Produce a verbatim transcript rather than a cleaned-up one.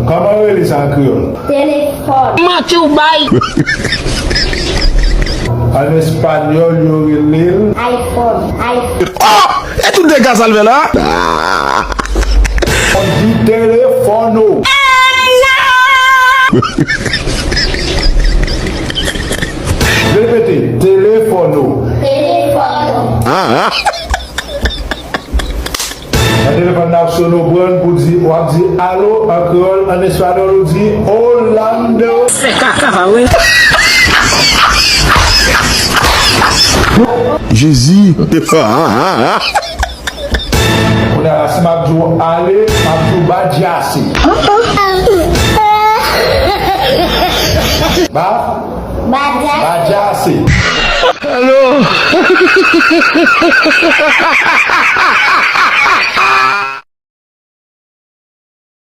Kòman yo rele sa an kreyòl? Telefòn. Manti w bay. An espanyòl, yo rele l iPhone. iPhone. Oh! E tout dega sa l fè la? On di telefono. Repete, telefono. Telefono. Ah, ah. Nan telefòn nan ap sone, w pran l pou di, w ap di alo an kreyòl, an espanyòl ou di Orlando. Fè kaka pa vre. Jezi. Kounye a la, si m ap di w ale, m ap di w badyase. Ba? Badyase. Badyase. Alo.